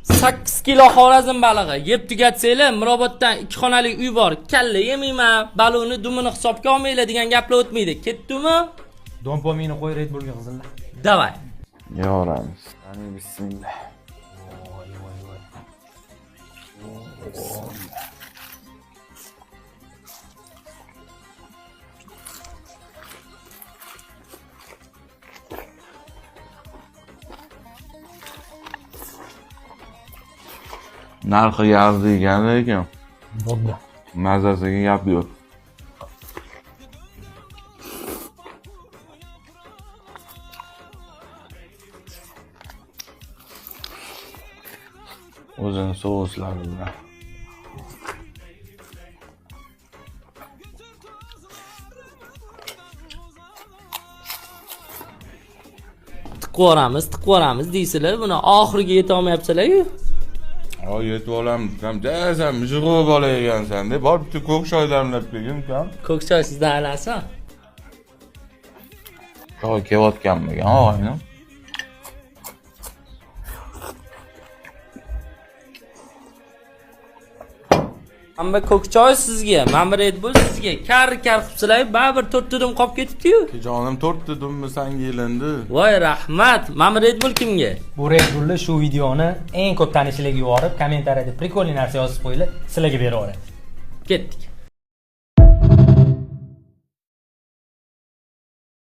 8 kilo Xorazm balig'i yeb tugatsanglar, Miroboddan 2 xonali uy bor. Kalla yemayman, baliqni dumini hisobga olmanglar degan gaplar o'tmaydi. Ketdimi? Dompomini qo'y Red Bullga qizillar. Davay. Yoramiz. Qani bismillah. Voy voy voy. Narxiga arziygan lekin Bo'ldi. mazasiga gap yo'q. O'zini souslari bilan. Tiqib yuboramiz, tiqib yuboramiz deysizlar, buni oxiriga yeta olmayapsizlar-ku. O yetib olamiz ukam. Jasan mujg'u bola ekansan deb bor bitta ko'k choy damlab kelgin ukam. Ko'k choy sizdan aylansin. Choy kelayotganmikan og'ayni? Mana ko'k choy sizga, mana Red Bull sizga. Kar kar qilibsizlar, baribir to'rtta dum qolib ketibdi-yu. Jonim to'rtta dummi sanga yelindi. Voy rahmat. Mana Red Bull kimga? Bu Red Bullni shu videoni eng ko'p tanishlarga yuborib, kommentariyada прикольный narsa yozib qo'yinglar, sizlarga beraveradi. Ketdik.